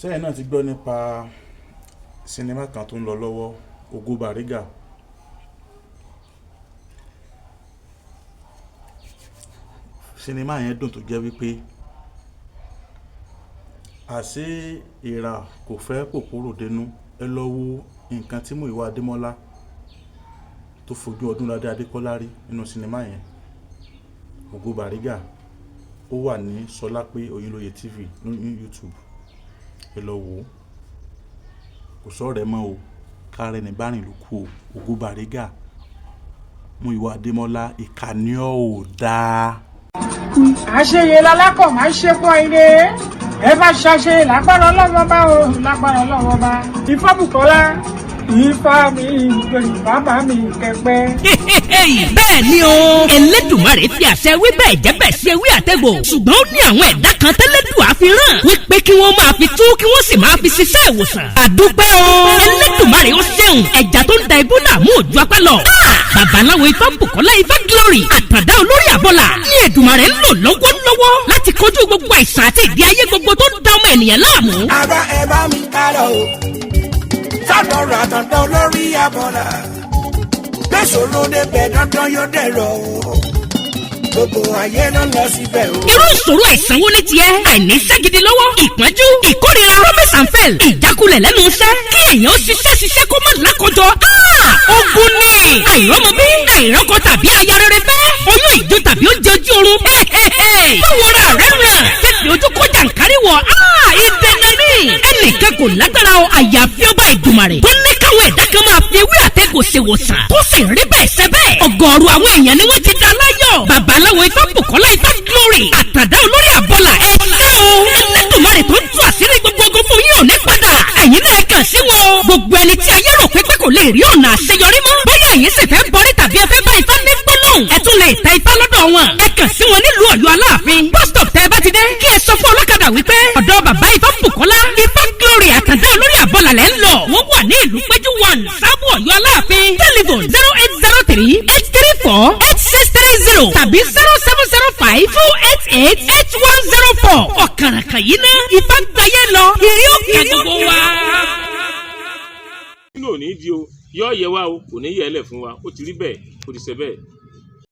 Sẹ́yìn náà ti gbọ́ nípa sinimá kan tó ń lọ lọ́wọ́, Ògo Bariga. Sinimá yẹn dùn tó jẹ́ wípé àṣé èèrà kò fẹ́ kòkòrò dénú. Ẹ lọ wo nǹkan tí Múyìwá Adémọ́lá tó fojú Ọdúnladé Adékọ́lá rí nínú sinimá yẹn, Ògo Bariga. Ó wà ní Ṣọlápé Oyinlóye TV ní YouTube. Ẹ lọ wò ó. Kò sọ̀rẹ́ mọ́ o. Kárẹ́ ní bárìn ló kú o. Ògo Bariga, Múyìwá Adémọ́lá, ìkànnì ọ̀ ò dáa. Àṣeyẹ lalákọ̀ máa ń ṣe pọ̀ ire. Ẹ bá ṣàṣeyẹ lágbára Ọlọ́wọ́ bá o, lágbára Ọlọ́wọ́ bá. Ifábùkọ́lá, Ifá mi ìgbèrú, bàbá mi kẹpẹ. Bẹ́ẹ̀ ni o, Elédùmarè fi àṣẹ wí bẹ́ẹ̀ jẹ́ bẹ́ẹ̀ ṣe wí àtẹ̀gbò, ṣùgbọ́n ó ní àwọn ẹ̀dá kan tẹ́lẹ̀dùn àfihàn wípé kí wọ́n máa fi tú, kí wọ́n sì máa fi ṣiṣẹ́ ìwòsàn. Àdúpẹ́ o, Elédùmarè, ó ṣeun. Ẹja tó ń da ibú náà mú òjú apá lọ. Babaláwo Ifá Bùkọ́lá Ifá Glory, àtàndá olórí àbọ̀là ní Èdùmarè ń lò lọ́wọ́lọ́wọ́ láti kojú gbogbo àìsàn àti ìdí ayé gbogbo tó ń da ọmọ ènìyàn láàmú. Ara ẹ bá mi ká lọ o, sọ́dọ̀ àtàndá olórí abọ́là. Gbèsòrò débẹ̀, dandan yóò dẹ̀rọ̀ o. Gbogbo ayé ló lọ síbẹ̀ o. Irú ìṣòro àìsàn wo ní tiẹ̀? Àìníṣẹ́ gidi lọ́wọ́, ìpọ́njú, ìkórira, promise and fail, ìjákulẹ̀ lẹ́nu iṣẹ́, kí èèyàn ṣiṣẹ́ ṣiṣẹ́ kó má lákòjọ. Ogun ni àìrọ́mọbí, àìrọ́kọ tàbí aya rere fẹ́, oyún ìjó tàbí oúnjẹ ojú oorun. Báwo ra rẹ̀ ràn fífi ojú kó jàǹkárí wọ̀? Ìdènà ní ẹnìkan kò lágbára o, àyàfi ọba Ìdùmarè tó ní káwọn ẹ̀dá kan máa fi ewé àtẹ̀gùn ṣèwòsàn, tó sì rí bẹ́ẹ̀ ṣe bẹ́ẹ̀. Ọ̀gọ̀ọ̀rọ̀ àwọn èèyàn ni wọ́n ti dá láyọ̀. Babaláwo Ifá Bùkọ́lá Ifá Glory, àtàdá olórí àbọ̀là, ẹ ṣé o. Ẹlẹ́dùnmarè tó ń tú àṣírí gbogbo ogun fún yín ò ní padà. Ẹ̀yin náà kàn sí wọn. Gbogbo ẹni tí ayé rò pé kò lè rí ọ̀nà àṣeyọrí mọ́, bóyá ẹ̀yin sì fẹ́ bọrí tàbí ẹ fẹ́ bá Ifá ní gbólóhùn, ẹ tún lè tẹ Ifá lọ́dọ̀ wọn. Ẹ kàn sí wọn nílùú Ọ̀yọ́ Aláàfin bus stop. Tẹ́ ẹ bá ti dé, kí ẹ sọ fún ọlọ́kadà wípé ọ̀dọ̀ bàbá Ifá Bùkọ́lá Ifá Glory, àtàndá olórí àbọ̀là lẹ́ ń lọ. Wọ́n wà ní ìlú Péjú 1, Sábò, Ọ̀yọ́ Aláàfin. Telephone 08038348630 tàbí 07052888104. Ọ̀kàràkàn yìí ná Ifá gbayé lọ, ìrí òkè gbogbo wa. Nínú òní di o, yọ yẹ wa o, kò ní yẹ ẹ lẹ fún wa. Ó ti rí bẹ́ẹ̀, ó ti ṣe bẹ́ẹ̀.